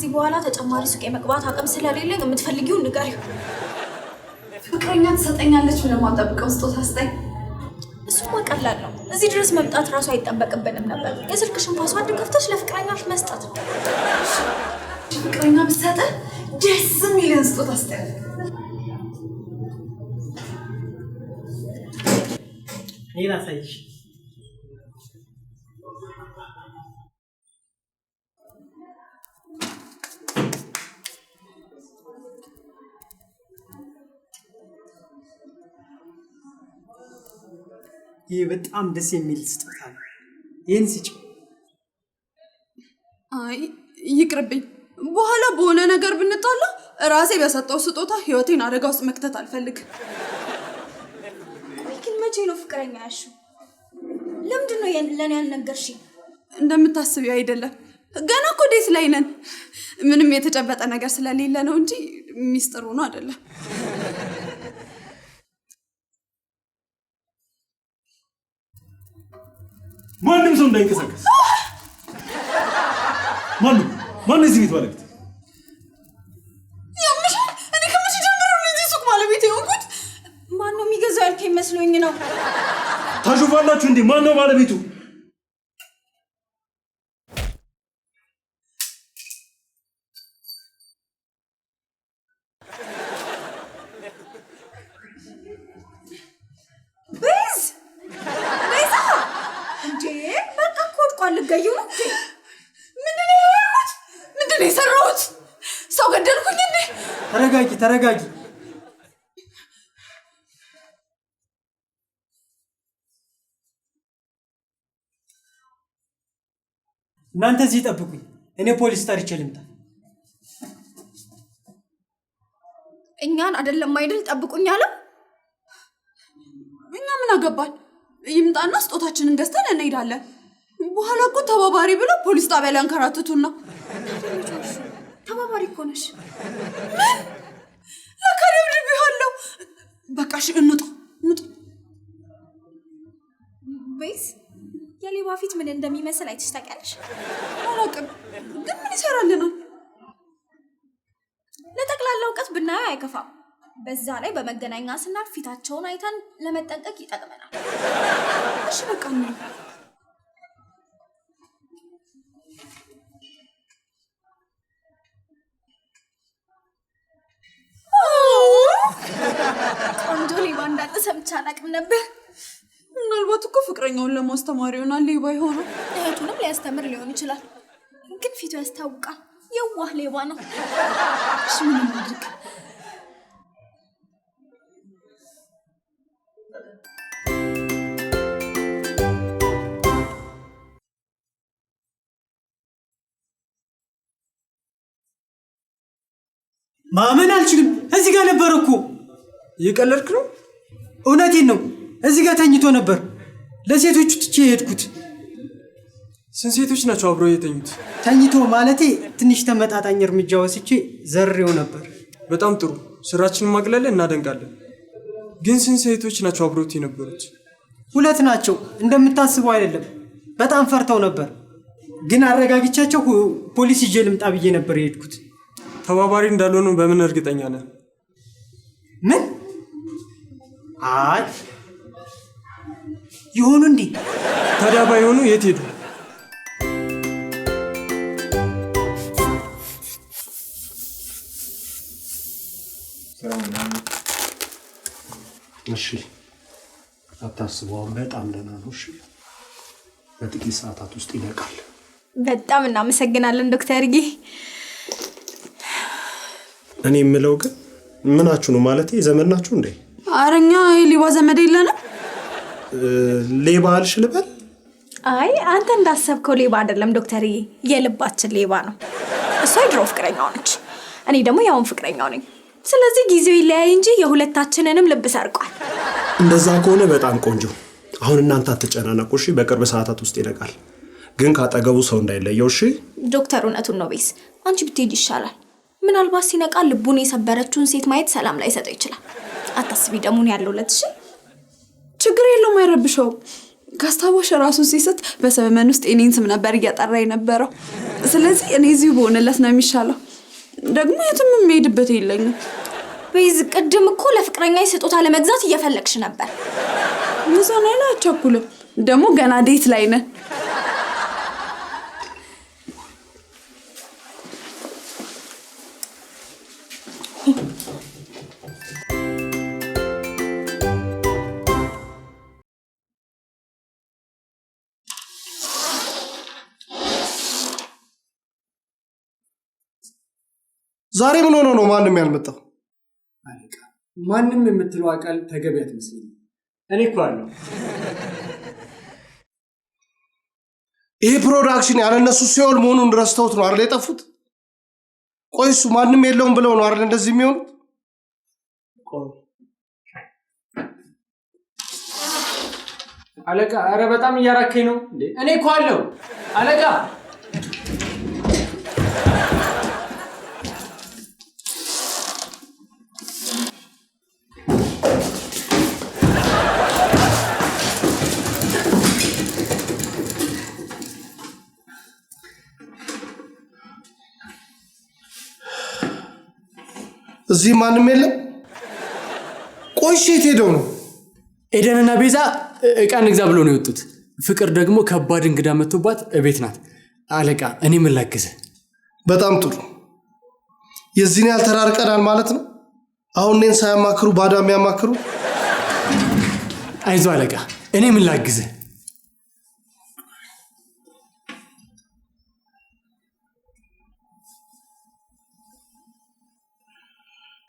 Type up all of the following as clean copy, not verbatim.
ከዚህ በኋላ ተጨማሪ ሱቅ የመግባት አቅም ስለሌለኝ የምትፈልጊውን ንገሪው። ፍቅረኛ ትሰጠኛለች ብለህ ማጠብቀው ስጦታ ስጠኝ። እሱማ ቀላል ነው። እዚህ ድረስ መምጣት እራሱ አይጠበቅብንም ነበር። የስልክሽን password ከፍተሽ ለፍቅረኛሽ መስጠት ነው። ፍቅረኛ ብትሰጥህ ደስ የሚልህን ስጦታ ስጠኝ። እኔ ላሳይሽ። ይህ በጣም ደስ የሚል ስጦታ ነው። ይህን ስጪ። አይ ይቅርብኝ። በኋላ በሆነ ነገር ብንጣላ ራሴ በሰጠው ስጦታ ህይወቴን አደጋ ውስጥ መክተት አልፈልግም። ቆይ ግን መቼ ነው ፍቅረኛ ያልሽው? ለምንድን ነው ለእኔ ያልነገርሽኝ? እንደምታስቢው አይደለም። ገና እኮ date ላይ ነን። ምንም የተጨበጠ ነገር ስለሌለ ነው እንጂ ሚስጥር ሆኖ አይደለም። ማንም ሰው እንዳይንቀሳቀስ። ማንም ማን እዚህ ቤት ባለቤት? ያምሻል። እኔ ከመቼ ጀምሮ ነው የዚህ ሱቅ ባለቤት የሆንኩት? ማን ነው የሚገዛው ያልከኝ መስሎኝ ነው። ታሾፋላችሁ እንዴ? ማን ነው ባለቤቱ? ቤዝ ቤዛ! እንዴ በቃ እኮ ወድቋል። ልትገዪው ነው እንዴ? ምንድን ነው ያደረኩት? ምንድን ነው የሰራሁት? ሰው ገደልኩኝ እንዴ? ተረጋጊ፣ ተረጋጊ። እናንተ እዚህ ጠብቁኝ፣ እኔ ፖሊስ ጠርቼ ልምጣ። እኛን አይደለም አይደል ጠብቁኝ አለው። እኛ ምን አገባን? ይምጣና ስጦታችንን ገዝተን እንሄዳለን። በኋላ እኮ ተባባሪ ብሎ ፖሊስ ጣቢያ ሊያንከራትቱን ነው። ተባባሪ እኮ ነሽ። ምን? ለካ ደብድቤዋለሁ። በቃ እሺ እንውጣ፣ እንውጣ። ቤዝ የሌባ ፊት ምን እንደሚመስል አይተሽ ታውቂያለሽ? አላውቅም፣ ግን ምን ይሰራልናል? ለጠቅላላ እውቀት ብናየው አይከፋም። በዛ ላይ በመገናኛ ስናልፍ ፊታቸውን አይተን ለመጠንቀቅ ይጠቅመናል። እሺ በቃ እንሂድ። ቆንጆ ሌባ እንዳለ ሰምቼ አላውቅም ነበር። ምናልባት እኮ ፍቅረኛውን ለማስተማር ይሆናል ሌባ የሆነው። እህቱንም ሊያስተምር ሊሆን ይችላል። ግን ፊቱ ያስታውቃል፣ የዋህ ሌባ ነው። እሺ ምን እናድርግ? ማመን አልችልም። እዚህ ጋር ነበር እኮ። እየቀለድክ ነው? እውነቴን ነው። እዚህ ጋር ተኝቶ ነበር። ለሴቶቹ ትቼ የሄድኩት። ስንት ሴቶች ናቸው አብረው የተኙት? ተኝቶ ማለቴ ትንሽ ተመጣጣኝ እርምጃ ወስጄ ዘሬው ነበር። በጣም ጥሩ። ስራችንን ማቅለል እናደንቃለን። ግን ስንት ሴቶች ናቸው አብረውት የነበሩት? ሁለት ናቸው። እንደምታስበው አይደለም። በጣም ፈርተው ነበር። ግን አረጋግቻቸው ፖሊስ ይዤ ልምጣ ብዬ ነበር የሄድኩት። ተባባሪ እንዳልሆኑ በምን እርግጠኛ ነህ? ምን? አይ ይሆኑ እንዴ? ታዲያ ባይሆኑ የት ሄዱ? እሺ አታስቡ፣ አሁን በጣም ደህና ነው። እሺ በጥቂት ሰዓታት ውስጥ ይነቃል። በጣም እናመሰግናለን ዶክተር ጌ። እኔ የምለው ግን ምናችሁ ነው? ማለቴ ዘመድ ናችሁ እንዴ? ኧረ እኛ የሌባ ዘመድ የለንም። ሌባ አልሽ ልበል? አይ አንተ እንዳሰብከው ሌባ አይደለም ዶክተርዬ፣ የልባችን ሌባ ነው። እሷ የድሮ ፍቅረኛው ነች፣ እኔ ደግሞ ያውን ፍቅረኛው ነኝ። ስለዚህ ጊዜው ይለያይ እንጂ የሁለታችንንም ልብ ሰርቋል። እንደዛ ከሆነ በጣም ቆንጆ። አሁን እናንተ አትጨናነቁ እሺ? በቅርብ ሰዓታት ውስጥ ይነቃል። ግን ካጠገቡ ሰው እንዳይለየው እሺ? ዶክተር እውነቱን ነው ቤስ፣ አንቺ ብትሄጂ ይሻላል። ምናልባት ሲነቃ ልቡን የሰበረችውን ሴት ማየት ሰላም ላይሰጠው ይችላል። አታስቢ፣ ደሙን ያለውለት እሺ? ችግር የለውም አይረብሸውም። ካስታወሽ ራሱን ሲስት በሰመመን ውስጥ የኔን ስም ነበር እያጠራ የነበረው። ስለዚህ እኔ እዚሁ በሆነለት ነው የሚሻለው። ደግሞ የትም የምሄድበት የለኝም። ቤዝ፣ ቅድም እኮ ለፍቅረኛ ስጦታ ለመግዛት እየፈለግሽ ነበር። ሚዛን ላይ አቸኩልም። ደግሞ ገና date ላይ ነን። ዛሬ ምን ሆኖ ነው ማንም ያልመጣው? አለቃ፣ ማንም የምትለው ቃል ተገቢ አትመስለኝም። እኔ እኮ አለሁ። ይሄ production ያለነሱ ሲኦል መሆኑን ረስተውት ነው አይደል የጠፉት? ቆይ እሱ ማንም የለውም ብለው ነው አይደል እንደዚህ የሚሆኑት? አለቃ፣ ኧረ በጣም እያራከኝ ነው እንዴ! እኔ እኮ አለሁ አለቃ። እዚህ ማንም የለም። ቆይ እሺ፣ የት ሄደው ነው? ኤደንና ቤዛ እቃ እንግዛ ብሎ ነው የወጡት። ፍቅር ደግሞ ከባድ እንግዳ መጥቶባት እቤት ናት። አለቃ፣ እኔ ምን ላግዝህ? በጣም ጥሩ። የዚህን ያህል ተራርቀናል ማለት ነው። አሁን እኔን ሳያማክሩ ባዳ የሚያማክሩ። አይዞህ አለቃ፣ እኔ ምን ላግዝህ?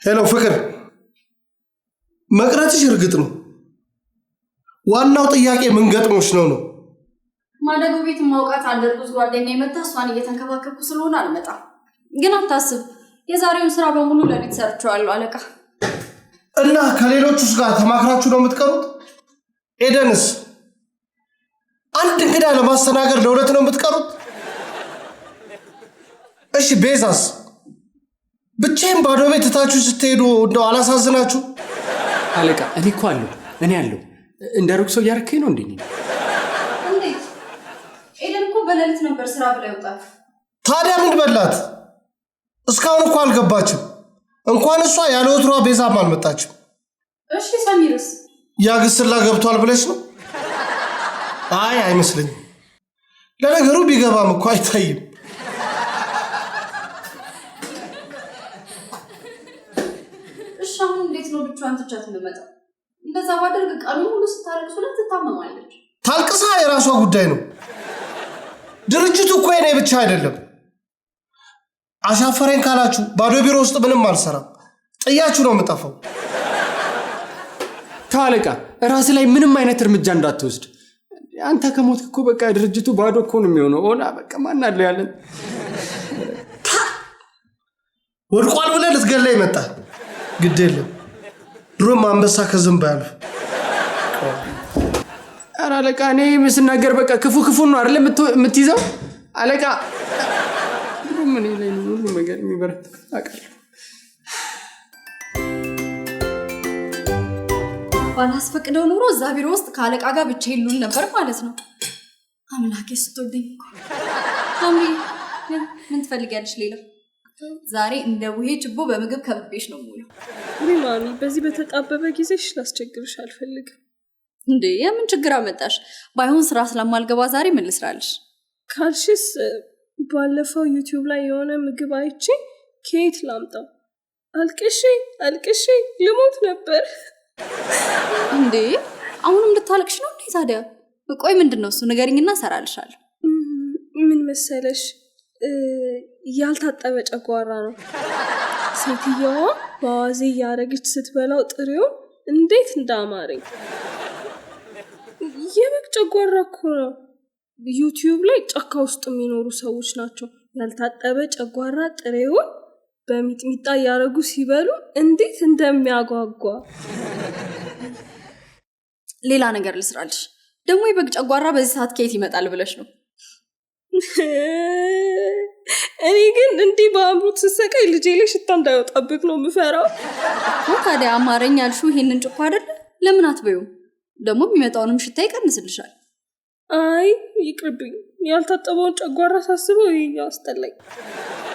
Hello ፍቅር፣ መቅረትሽ እርግጥ ነው። ዋናው ጥያቄ ምን ገጥሞሽ ነው ነው? ማደጎ ቤት ማውቃት አንድ እርጉዝ ጓደኛ የመጣ እሷን እየተንከባከብኩ ስለሆነ አልመጣም። ግን አታስብ፣ የዛሬውን ስራ በሙሉ ለሊት ሰርቼዋለሁ አለቃ። እና ከሌሎቹስ ጋር ተማክራችሁ ነው የምትቀሩት? ኤደንስ አንድ እንግዳ ለማስተናገድ ለሁለት ነው የምትቀሩት? እሺ ቤዛስ? ብቻዬን ባዶ ቤት ትታችሁ ስትሄዱ እንደው አላሳዝናችሁ? አለቃ፣ እኔ እኮ አለሁ። እኔ አለሁ። እንደ ሩቅ ሰው እያረከኝ ነው እንዴ? እንዴት? ኤደን እኮ በሌሊት ነበር ስራ ብላ ይወጣል። ታዲያ ምን በላት? እስካሁን እኮ አልገባችም። እንኳን እሷ ያለ ወትሯ ቤዛም አልመጣችም። እሺ ሰሚርስ? ያ ግስላ ገብቷል ብለሽ ነው? አይ አይመስለኝም። ለነገሩ ቢገባም እኮ አይታይም። እሺ አሁን እንዴት ነው ብቻዋን ትቻት የምመጣው? እንደዛ ባደርግ ቀኑን ሙሉ ስታለቅስ ሁለት ትታመማለች። ታልቅሳ የራሷ ጉዳይ ነው። ድርጅቱ እኮ የኔ ብቻ አይደለም። አሻፈረኝ ካላችሁ ባዶ ቢሮ ውስጥ ምንም አልሰራም። ጥያችሁ ነው የምጠፋው። ተው አለቃ፣ ራስህ ላይ ምንም አይነት እርምጃ እንዳትወስድ። አንተ ከሞትክ እኮ በቃ ድርጅቱ ባዶ እኮ ነው የሚሆነው። ሆና በቃ ማን አለ ያለን? ወድቋል ብለህ ልትገለኝ መጣ። ግድ የለም ድሮም አንበሳ ከዝንብ አያልፍም። ኧረ አለቃ፣ እኔ ስናገር በቃ ክፉ ክፉ ነው አይደል የምትይዘው? አለቃ፣ ድሮም እኔ ላይ ነው ሁሉ ነገር የሚበረታ አውቃለሁ። ባላስፈቅደው ኑሮ እዛ ቢሮ ውስጥ ከአለቃ ጋር ብቻዬን ልውል ነበር ማለት ነው። አምላኬ ስትወደኝ እኮ። አምሪ፣ ምን ትፈልጊያለሽ ሌላ? ዛሬ እንደ ቡሄ ችቦ በምግብ ከብቤሽ ነው የምውለው። ውይ ማሚ፣ በዚህ በተጣበበ ጊዜሽ ላስቸግርሽ አልፈልግም። እንዴ የምን ችግር አመጣሽ? ባይሆን ስራ ስለማልገባ ዛሬ ምን ልስራልሽ? ካልሽስ ባለፈው ዩቲዩብ ላይ የሆነ ምግብ አይቼ ከየት ላምጣው አልቅሼ አልቅሼ ልሞት ነበር። እንዴ አሁንም ልታለቅሽ ነው እንዴ ታዲያ? ቆይ ምንድን ነው እሱ ንገሪኝና እሰራልሻለሁ። ምን መሰለሽ፣ ያልታጠበ ጨጓራ ነው። ሴትየዋ በአዋዜ እያደረገች ስትበላው ጥሬውን እንዴት እንዳማረኝ። የበግ ጨጓራ እኮ ነው። ዩቲዩብ ላይ ጫካ ውስጥ የሚኖሩ ሰዎች ናቸው ያልታጠበ ጨጓራ ጥሬውን በሚጥሚጣ እያደረጉ ሲበሉ እንዴት እንደሚያጓጓ። ሌላ ነገር ልስራልሽ። ደግሞ የበግ ጨጓራ በዚህ ሰዓት ከየት ይመጣል ብለሽ ነው? እኔ ግን እንዲህ በአምሮት ስሰቃይ ልጄ ላይ ሽታ እንዳይወጣበት ነው የምፈራው። ታዲያ አማረኝ ያልሽው ይሄንን ጭኮ አይደለ? ለምን አትበዩም? ደግሞ የሚመጣውንም ሽታ ይቀንስልሻል። አይ ይቅርብኝ፣ ያልታጠበውን ጨጓራ ሳስበው አስጠላኝ።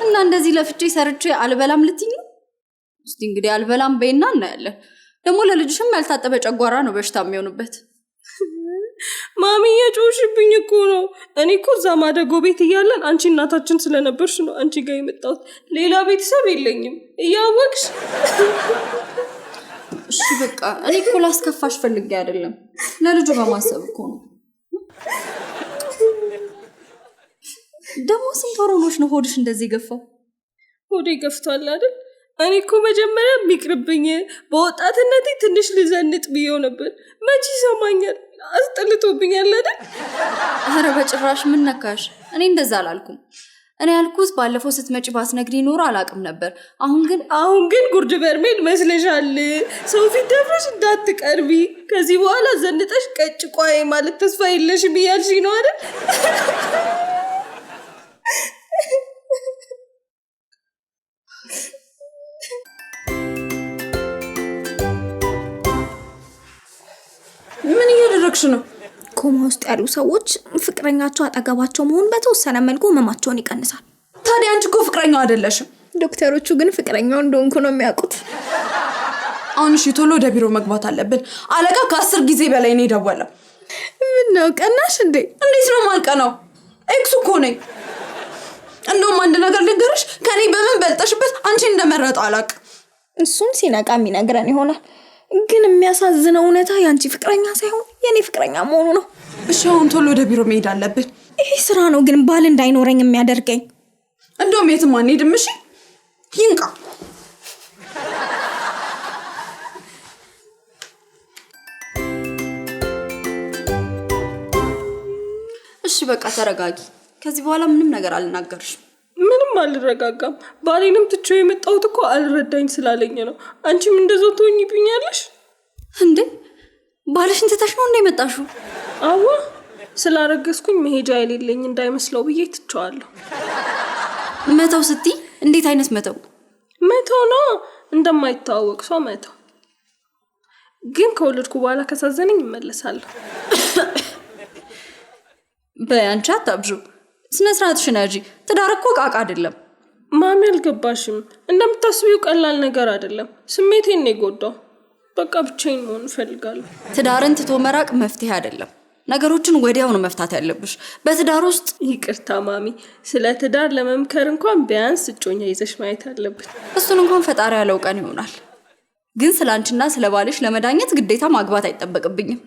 እና እንደዚህ ለፍቼ ሰርቼ አልበላም ልትይኝ ነው? እስቲ እንግዲህ አልበላም በይና እናያለን። ደግሞ ለልጅሽም ያልታጠበ ጨጓራ ነው በሽታ የሚሆንበት። ማሚ እየጮሽብኝ እኮ ነው። እኔ እኮ እዛ ማደጎ ቤት እያለን አንቺ እናታችን ስለነበርሽ ነው አንቺ ጋር የመጣሁት። ሌላ ቤተሰብ የለኝም እያወቅሽ። እሺ በቃ እኔ እኮ ላስከፋሽ ፈልጌ አይደለም፣ ለልጁ በማሰብ እኮ ነው። ደግሞ ስንት ወር ሆኖሽ ነው ሆድሽ እንደዚህ የገፋው? ሆዴ ገፍቷል አይደል? እኔ እኮ መጀመሪያ የሚቅርብኝ በወጣትነቴ ትንሽ ልዘንጥ ብዬው ነበር። መቼ ይሰማኛል? አስጠልቶብኛል አይደል? ኧረ በጭራሽ ምን ነካሽ? እኔ እንደዛ አላልኩም። እኔ ያልኩት ባለፈው ስትመጪ ባትነግሪኝ ኖሮ አላውቅም ነበር። አሁን ግን ጉርድ በርሜል መስለሻል። ሰው ፊት ደፍረሽ እንዳትቀርቢ፣ ከዚህ በኋላ ዘንጠሽ ቀጭቋዬ ማለት ተስፋ የለሽም እያልሽኝ ነው አይደል? ምን እያደረግሽ ነው? ኮማ ውስጥ ያሉ ሰዎች ፍቅረኛቸው አጠገባቸው መሆን በተወሰነ መልኩ ህመማቸውን ይቀንሳል። ታዲያ አንቺ እኮ ፍቅረኛው አይደለሽም። ዶክተሮቹ ግን ፍቅረኛው እንደሆንኩ ነው የሚያውቁት። አሁን እሺ፣ ቶሎ ወደ ቢሮ መግባት አለብን። አለቃ ከ10 ጊዜ በላይ ነው የደወለው። ምን ነው ቀናሽ እንዴ? እንዴት ነው የማልቀናው? ex ኡ እኮ ነኝ። እንደውም አንድ ነገር ልንገርሽ፣ ከኔ በምን በልጠሽበት አንቺን እንደመረጠው አላውቅም። እሱን ሲነቃ የሚነግረን ይሆናል። ግን የሚያሳዝነው እውነታ የአንቺ ፍቅረኛ ሳይሆን የኔ ፍቅረኛ መሆኑ ነው። እሺ አሁን ቶሎ ወደ ቢሮ መሄድ አለብን። ይሄ ስራ ነው ግን ባል እንዳይኖረኝ የሚያደርገኝ። እንደውም የትም አንሄድም። እሺ ይንቃ። እሺ በቃ ተረጋጊ። ከዚህ በኋላ ምንም ነገር አልናገርሽም። ምንም አልረጋጋም። ባሌንም ትቼው የመጣሁት እኮ አልረዳኝ ስላለኝ ነው። አንቺም እንደዛው ትሆኚብኛለሽ እንዴ? ባልሽን ትተሽ ነው እንደ የመጣሽው? አዋ ስላረገዝኩኝ መሄጃ የሌለኝ እንዳይመስለው ብዬ ትቼዋለሁ። መተው ስትይ እንዴት አይነት መተው? መተው ነው፣ እንደማይተዋወቅ ሰው መተው። ግን ከወለድኩ በኋላ ከሳዘነኝ እመለሳለሁ። በይ አንቺ አታብዢው፣ ስነ ስርዓትሽን ያዢ። ትዳር እኮ ዕቃ ዕቃ አይደለም። ማሚ አልገባሽም። እንደምታስቢው ቀላል ነገር አይደለም። ስሜቴን ነው የጎዳው። በቃ ብቻዬን መሆን እፈልጋለሁ። ትዳርን ትቶ መራቅ መፍትሄ አይደለም። ነገሮችን ወዲያው ነው መፍታት ያለብሽ። በትዳር ውስጥ ይቅርታ ማሚ፣ ስለ ትዳር ለመምከር እንኳን ቢያንስ እጮኛ ይዘሽ ማየት አለብን። እሱን እንኳን ፈጣሪ ያለው ቀን ይሆናል። ግን ስለ አንቺና ስለ ባልሽ ለመዳኘት ግዴታ ማግባት አይጠበቅብኝም።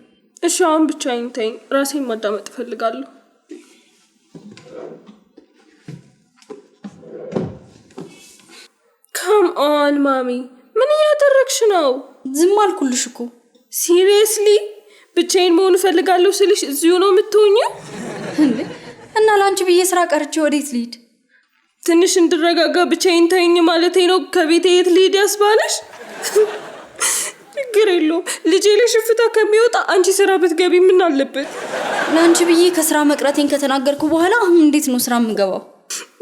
እሺ አሁን ብቻዬን ተይኝ፣ ራሴን ማዳመጥ እፈልጋለሁ። Come on ማሚ፣ ምን እያደረግሽ ነው? ዝም አልኩልሽ እኮ። Seriously ብቻዬን መሆን እፈልጋለሁ ስልሽ እዚሁ ነው የምትሆኚው? እንዴ እና ለአንቺ ብዬ ስራ ቀርቼ ወዴት ልሂድ? ትንሽ እንድረጋጋ ብቻዬን ተይኝ ማለቴ ነው። ከቤቴ የት ልሂድ ያስባለሽ? ችግር የለውም። ልጄ ለሽፍታ ከሚወጣ አንቺ ስራ ብትገቢ ምን አለበት? ለአንቺ ብዬ ከስራ መቅረቴን ከተናገርኩ በኋላ አሁን እንዴት ነው ስራ የምገባው?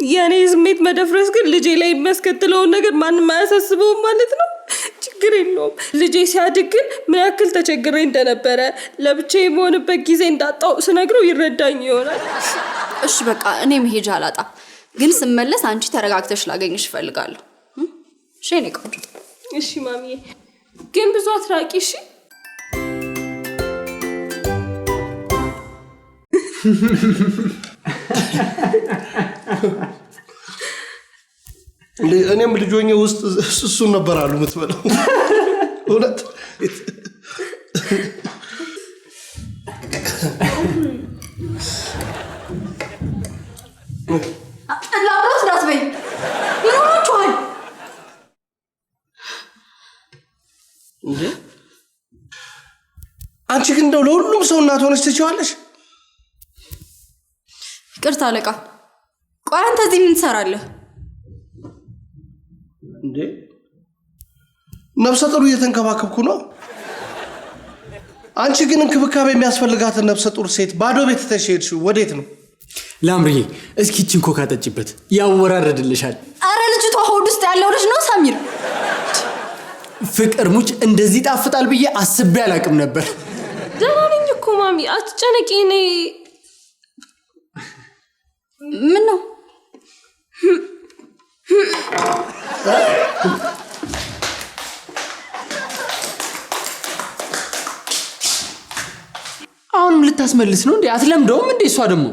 የእኔ ስሜት መደፍረስ ግን ልጄ ላይ የሚያስከትለውን ነገር ማንም አያሳስበውም ማለት ነው። ችግር የለውም። ልጄ ሲያድግ ግን ምን ያክል ተቸግሬ እንደነበረ ለብቻዬ የምሆንበት ጊዜ እንዳጣው ስነግረው ይረዳኝ ይሆናል። እሺ በቃ እኔ መሄጃ አላጣም፣ ግን ስመለስ አንቺ ተረጋግተሽ ላገኝሽ እፈልጋለሁ። እሺ የኔ ቆንጆ። እሺ ማሚዬ፣ ግን ብዙ አትራቂ እሺ። እኔም ልጅ ሆኜ ውስጥ እሱን ነበር አሉ የምትበላው። እውነት ላብሮት እንዳትበይ። ምን ሆናችኋል? እንዴ አንቺ ግን እንደው ለሁሉም ሰው እናት ሆነች ትችዋለሽ። ይቅርታ አለቃ። ቆይ አንተ እዚህ ምን ትሰራለህ? እንዴ ነፍሰ ጡር እየተንከባከብኩ ነው። አንቺ ግን እንክብካቤ የሚያስፈልጋትን ነፍሰ ጡር ሴት ባዶ ቤት ትተሽ ሄድሽው ወዴት ነው? ላምርዬ እስኪ ይህችን ኮካ ጠጪበት፣ ያወራረድልሻል። አረ ልጅቷ ሆድ ውስጥ ያለው ልጅ ነው ሰሚር። ፍቅር ሙች እንደዚህ ጣፍጣል ብዬ አስቤ አላቅም ነበር። ደህና ነኝ እኮ ማሚ፣ አትጨነቂ። እኔ ምን ነው? አሁንም ልታስመልስ ነው እንዴ? አትለምደውም እንዴ? እሷ ደግሞ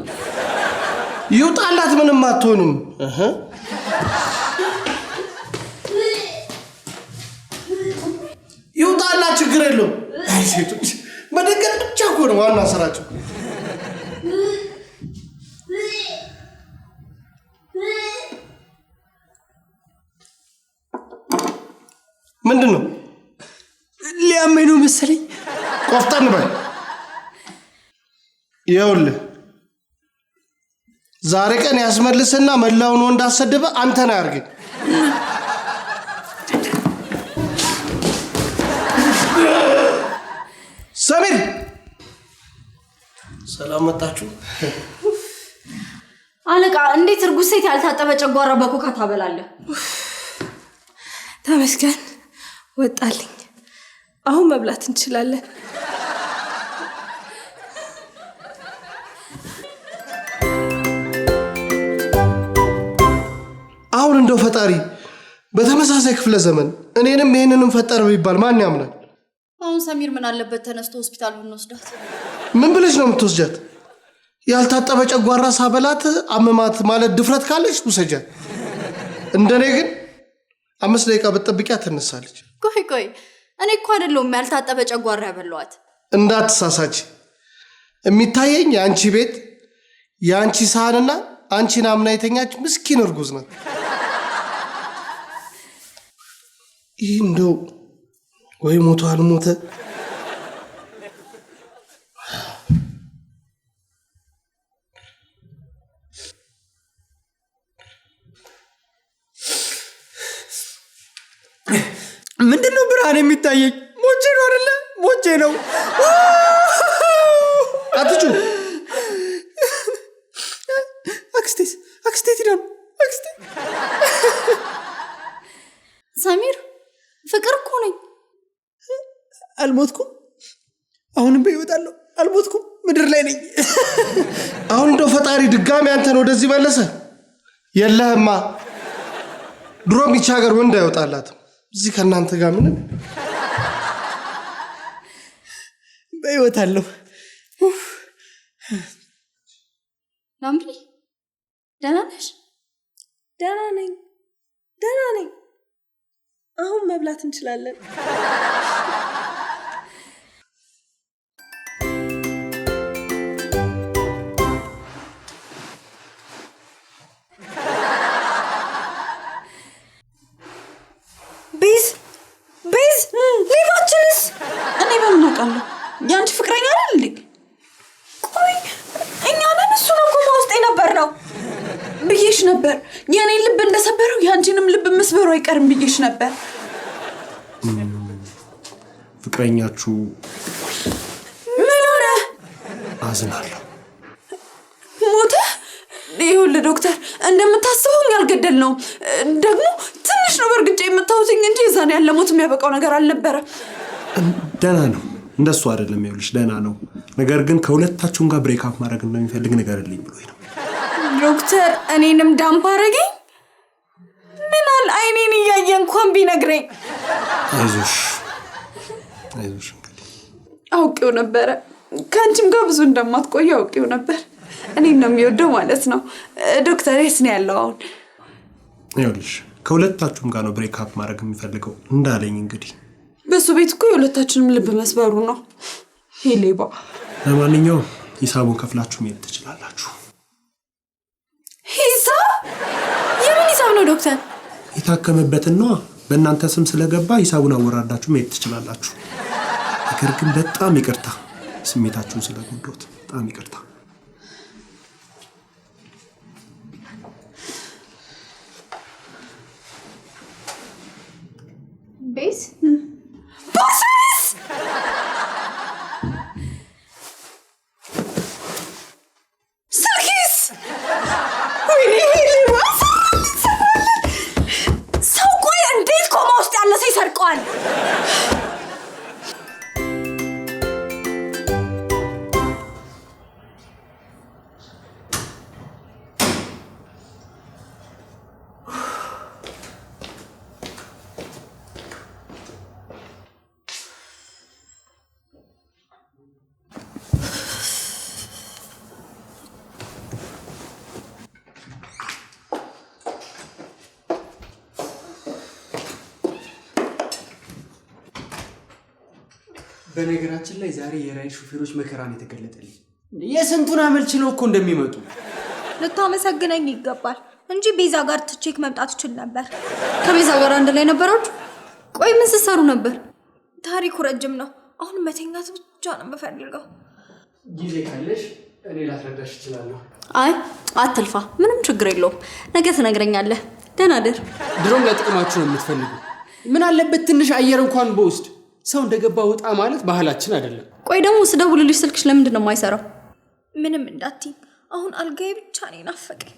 ይውጣላት፣ ምንም አትሆንም። እህ ይውጣላት፣ ችግር የለውም። አይ ሴቶች መደንገጥ ብቻ እኮ ነው ዋና ስራቸው። ምንድን ነው? ሊያመኝ ነው መሰለኝ። ቆፍጠን በል። ይኸውልህ ዛሬ ቀን ያስመልስና መላውን ወንድ አሰደበ አንተን አያርገኝ። ሰሚር ሰላም መጣችሁ። አለቃ እንዴት እርጉዝ ሴት ያልታጠበ ጨጓራ በኮካ ታበላለህ? ተመስገን ወጣልኝ። አሁን መብላት እንችላለን። አሁን እንደው ፈጣሪ በተመሳሳይ ክፍለ ዘመን እኔንም ይህንንም ፈጠረ ቢባል ማን ያምናል? አሁን ሰሚር ምን አለበት ተነስቶ ሆስፒታል ብንወስዳት? ምን ብለሽ ነው የምትወስጃት? ያልታጠበ ጨጓራ ሳበላት አመማት ማለት ድፍረት ካለች ውሰጃት። እንደኔ ግን 5 ደቂቃ ብትጠብቂያት ትነሳለች። ቆይ ቆይ፣ እኔ እኮ አይደለሁም ያልታጠበ ጨጓራ ያበላኋት። እንዳትሳሳች። የሚታየኝ የአንቺ ቤት የአንቺ ሳህንና አንቺን አምና የተኛች ምስኪን እርጉዝ ናት። ይህ እንደው ወይ ሞቶ አልሞተ። ምንድነው ብርሃን የሚታየኝ? ሞቼ ነው አይደለ? ሞቼ ነው። አትጩ። አክስቴስ አክስቴ የት ሄዳ ነው? አክስቴ ሰሚር ፍቅር እኮ ነኝ። አልሞትኩም። አሁንም በሕይወት አለሁ። አልሞትኩም። ምድር ላይ ነኝ። አሁን እንደው ፈጣሪ ድጋሚ አንተን ወደዚህ መለሰ። የለህማ። ድሮም ይህች ሀገር ወንድ አይወጣላትም። እዚህ ከእናንተ ጋር ምንም በሕይወት አለሁ። ላምሪ ደህና ነሽ? ደህና ነኝ፣ ደህና ነኝ። አሁን መብላት እንችላለን። ቤዝ ቤዝ፣ ሌባችንስ? እኔ በምን አውቃለሁ? የአንቺ ፍቅረኛ አይደል እንዴ? ቆይ እኛ ነን እሱ ነው ኮማ ውስጥ የነበር ነው ብዬሽ ነበር። የኔን ልብ እንደሰበረው የአንቺንም ልብ መስበሩ አይቀርም ብዬሽ ነበር። ፍቅረኛችሁ ምን ሆነ? አዝናለሁ። ሞተ? ይኸውልህ ዶክተር፣ እንደምታስበው እኛ አልገደልነውም። ደግሞ ትንሽ ነው በእርግጫ የምታውትኝ እንጂ የዛን ያለ ሞት የሚያበቃው ነገር አልነበረም። ደህና ነው። እንደሱ አይደለም። ይኸውልሽ ደህና ነው። ነገር ግን ከሁለታችሁም ጋር break up ማድረግ እንደሚፈልግ ንገርልኝ ብሎኝ ነው። ዶክተር እኔንም dump አደረገኝ። ምናል አይኔን እያየ እንኳን ቢነግረኝ። አይዞሽ አይዞሽ። እንግዲህ አውቄው ነበረ። ከአንቺም ጋር ብዙ እንደማትቆይ አውቄው ነበር። እኔን ነው የሚወደው ማለት ነው። ዶክተር የት ነው ያለው አሁን? ይኸውልሽ ከሁለታችሁም ጋር ነው break up ማድረግ የሚፈልገው እንዳለኝ። እንግዲህ በሱ ቤት እኮ የሁለታችንም ልብ መስበሩ ነው። ይሄ ሌባ። ለማንኛውም ሂሳቡን ከፍላችሁ መሄድ ትችላላችሁ። ሂሳብ? የምን ሂሳብ ነው ዶክተር? የታከመበትን ነዋ። በእናንተ ስም ስለገባ ሂሳቡን አወራዳችሁ መሄድ ትችላላችሁ። ነገር ግን በጣም ይቅርታ ስሜታችሁን ስለጎዳሁት በጣም ይቅርታ። ቤዝ ቦርሳዬስ? ስልኬስ? ወይኔ ይሄ ሌባ ሰራልን ሰራልን። ሰው ቆይ እንዴት ኮማ ውስጥ ያለ ሰው ይሰርቀዋል? በነገራችን ላይ ዛሬ የራይድ ሹፌሮች መከራን የተገለጠልኝ የስንቱን አመል ችለው እኮ እንደሚመጡ። ልታመሰግነኝ ይገባል እንጂ ቤዛ ጋር ትቼክ መምጣት እችል ነበር። ከቤዛ ጋር አንድ ላይ ነበራችሁ? ቆይ ምን ስትሰሩ ነበር? ታሪኩ ረጅም ነው። አሁን መተኛት ብቻ ነው የምፈልገው። ጊዜ ካለሽ እኔ ላስረዳሽ እችላለሁ። አይ አትልፋ፣ ምንም ችግር የለውም። ነገ ትነግረኛለህ። ደህና ደር። ድሮም ለጥቅማችሁ ነው የምትፈልጉ። ምን አለበት ትንሽ አየር እንኳን በውስድ ሰው እንደገባ ውጣ ማለት ባህላችን አይደለም። ቆይ ደግሞ ስደውልልሽ ስልክሽ ለምንድን ነው የማይሰራው? ምንም እንዳትዪ፣ አሁን አልጋዬ ብቻ ነው የናፈቀኝ።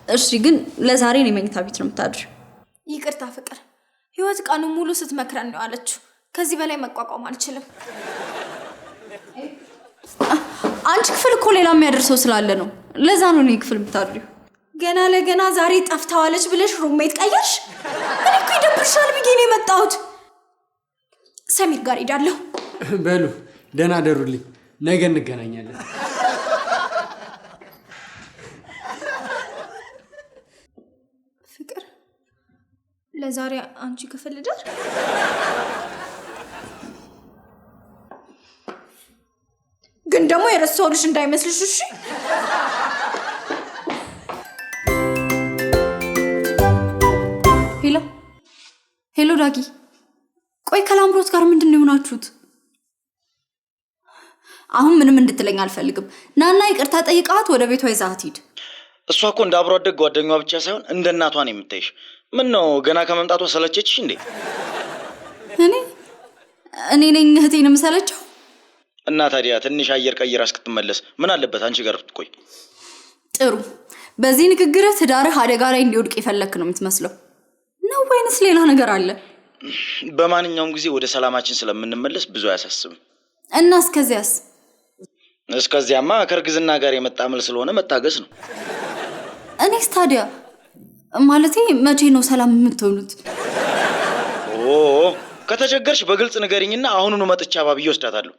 እሺ፣ ግን ለዛሬ እኔ መኝታ ቤት ነው የምታድሪው። ይቅርታ ፍቅር፣ ህይወት ቀኑን ሙሉ ስትመክረን ነው ያለችው። ከዚህ በላይ መቋቋም አልችልም። አንቺ ክፍል እኮ ሌላ የሚያደርሰው ስላለ ነው። ለዛ ነው እኔ ክፍል የምታድሪው። ገና ለገና ዛሬ ጠፍታዋለች ብለሽ roommate ቀየርሽ? እኔ እኮ ይደብርሻል ብዬ ነው የመጣሁት። ሰሚር ጋር ሄዳለሁ። በሉ ደህና ደሩልኝ። ነገ እንገናኛለን። ፍቅር፣ ለዛሬ አንቺ ክፍል ልደር? ግን ደግሞ የረሳሁልሽ እንዳይመስልሽ እሺ? Hello hello፣ ዳጊ፣ ቆይ ከላምሮት ጋር ምንድን ነው የሆናችሁት? አሁን ምንም እንድትለኝ አልፈልግም። ናና ይቅርታ ጠይቃት ወደ ቤቷ ይዛት ሂድ። እሷ እኮ እንደ አብሮ አደግ ጓደኛዋ ብቻ ሳይሆን እንደ እናቷ ነው የምታይሽ። ምን ነው ገና ከመምጣቷ ሰለቸችሽ እንዴ? እኔ እኔ ነኝ እህቴን የምሰለቸው? እና ታዲያ ትንሽ አየር ቀይራ እስክትመለስ ምን አለበት አንቺ ጋር ብትቆይ? ጥሩ። በዚህ ንግግርህ ትዳርህ አደጋ ላይ እንዲወድቅ የፈለክ ነው የምትመስለው። ነው ወይንስ ሌላ ነገር አለ? በማንኛውም ጊዜ ወደ ሰላማችን ስለምንመለስ ብዙ አያሳስብም። እና እስከዚያስ? እስከዚያማ ከእርግዝና ጋር የመጣ አመል ስለሆነ መታገስ ነው። እኔስ ታዲያ ማለቴ መቼ ነው ሰላም የምትሆኑት? ኦ ከተቸገርሽ በግልጽ ንገሪኝና አሁኑኑ መጥቻ አባብዬ ወስዳታለሁ።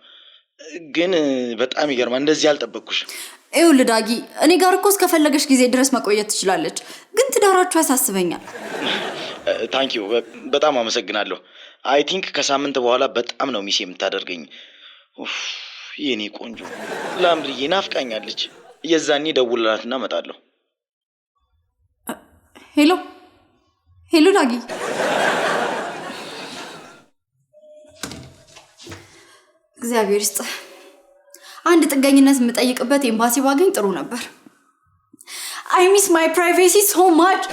ግን በጣም ይገርማል፣ እንደዚህ አልጠበቅኩሽም። ይኸውልህ ዳጊ፣ እኔ ጋር እኮ እስከፈለገሽ ጊዜ ድረስ መቆየት ትችላለች፣ ግን ትዳራችሁ ያሳስበኛል። Thank you፣ በጣም አመሰግናለሁ። I think ከሳምንት በኋላ በጣም ነው miss የምታደርገኝ። ኡፍ የኔ ቆንጆ ላምርዬ ናፍቃኛለች። የዛኔ ደውልላትና እመጣለሁ። Hello hello፣ ዳጊ እግዚአብሔር ይስጥ። አንድ ጥገኝነት የምጠይቅበት ኤምባሲ ባገኝ ጥሩ ነበር። I miss my privacy so much።